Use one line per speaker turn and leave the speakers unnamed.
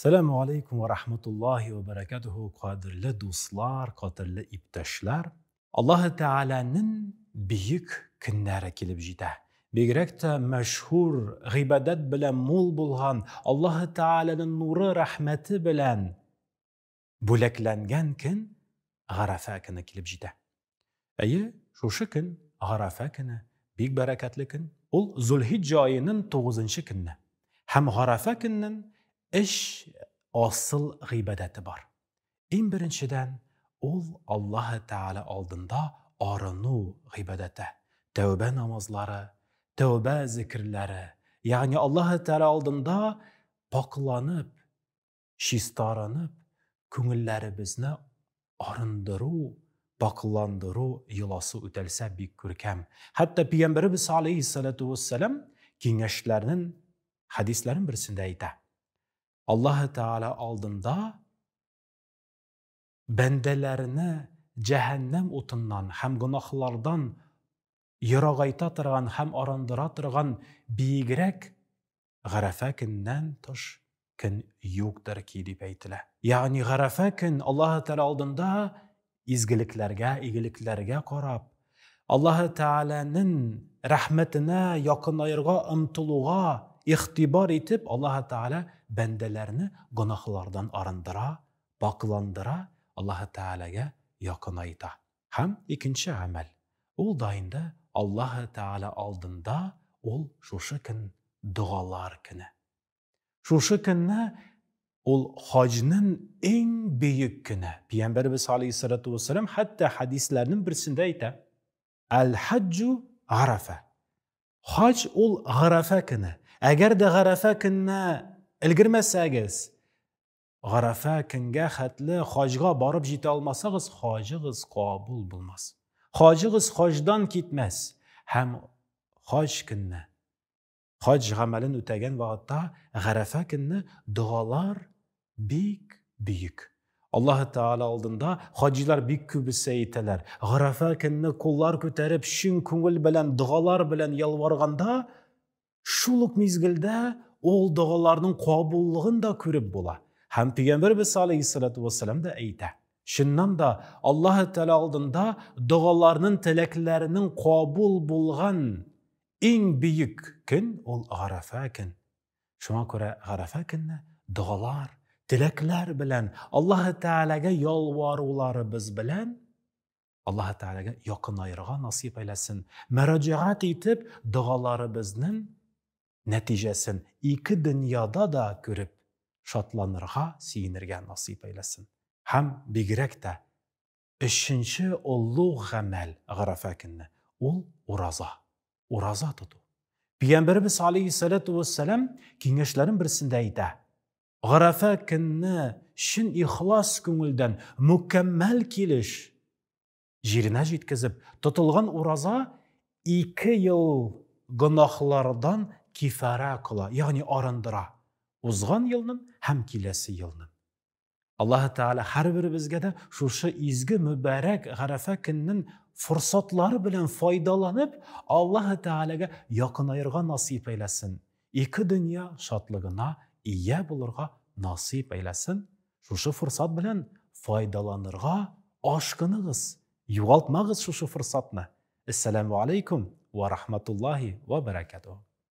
Сәламу алейкум ва рахматуллахи ва баракатуху, кадерле дуслар, кадерле иптәшләр. Аллаһы Тәгаләнең бөек көннәре килеп җитә. Бигрәк тә мәшһүр, гыйбадәт белән мул булган, Аллаһы Тәгаләнең нуры, рәхмәте белән бүләкләнгән көн Гарәфә көне килеп җитә. Әйе, шушы көн, Гарәфә көне, бик бәрәкәтле көн. Ул Зулһиҗҗә аеның 9 көнне. Һәм Гарәфә көннең өч асыл гыйбадәте бар. Иң беренчедән, ул Аллаһы Тәгалә алдында арыну гыйбадәте, тәүбә намазлары, тәүбә зикерләре, ягъни Аллаһы Тәгалә алдында пакъланып, чистарынып, күңелләребезне арындыру, пакъландыру йоласы үтәлсә бик күркәм. Хәтта Пәйгамбәребез алейһиссалату вассалам киңәшләренең хәдисләрен берсендә әйтә. Аллаһы Тәгалә алдында бәндәләрне җәһәннәм утыннан һәм гөнаһлардан ерагайта торган һәм арындыра торган биегрәк Гарәфә көннән тыш көн юктыр ки дип әйтелә. Ягъни Гарәфә көн Аллаһы Тәгалә алдында изгелекләргә, игелекләргә карап, Аллаһы Тәгаләнең рәхмәтенә якынаерга омтылуга игътибар итеп, Аллаһы Тәгалә бәндәләрне гөнаһлардан арындыра, пакъландыра, Аллаһы Тәгаләгә якынайта. Һәм икенче гамәл, ул да инде Аллаһы Тәгалә алдында ул шушы көн догалар көне. Шушы көнне ул хаҗның иң бөек көне. Пәйгамбәребез алейһиссалату вассалам хәтта хәдисләрнең берсендә әйтә: Әл-хаҗҗу Арафа. Хаҗ ул Гарәфә көне. Әгәр дә Гарәфә көненә өлгермәсәгез, Гарәфә көнгә хәтле хаҗга барып җитә алмасагыз, хаҗыгыз кабул булмас. Хаҗыгыз хаҗдан китмәс. Һәм хаҗ көнне, хаҗ гамәлен үтәгән вакытта Гарәфә көнне догалар бик бөек. Аллаһы Тәгалә алдында хаҗилар бик күбесе әйтәләр. Гарәфә көнне куллар күтәреп, чын күңел белән, догалар белән ялварганда, Шул ук мизгелдә ул догаларның кабуллыгын да күреп була. Һәм Пәйгамбәрбез алейһиссалату вассалам да әйтә. Чыннан да Аллаһ Тәгалә алдында догаларның, теләкләренең кабул булган иң бөек көн ул Гарәфә көн. Шуңа күрә Гарәфә көнне догалар, теләкләр белән Аллаһ Тәгаләгә ялваруларыбыз белән Аллаһ Тәгаләгә якынаерга насыйп әйләсен. Мөрәҗәгать итеп, догаларыбызның нәтиҗәсен ике дөньяда да күреп, шатланырга, сөенергә насыйп әйләсен. Һәм бигрәк тә өченче олуг гамәл Гарәфә көнне ул ураза. Ураза тоту. Пәйгамбәребез алейһиссалату вассалам киңәшләрен берсендә әйтә. Гарәфә көнне чын ихлас күңелдән мөкәммәл килеш җиренә җиткезеп тотылган ураза 2 ел гөнаһлардан кифара кыла, ягъни арындыра. Узган елның һәм киләсе елның. Аллаһ Тәгалә һәрберебезгә дә шушы изге мөбарәк Гарәфә көннең форсатлары белән файдаланып, Аллаһ Тәгаләгә якынаерга насыйп әйләсен. Ике дөнья шатлыгына ия булырга насыйп әйләсен. Шушы форсат белән файдаланырга ашкыныгыз, югалтмагыз шушы форсатны. Эссәламү алейкум ва рахматуллахи ва баракатуһ.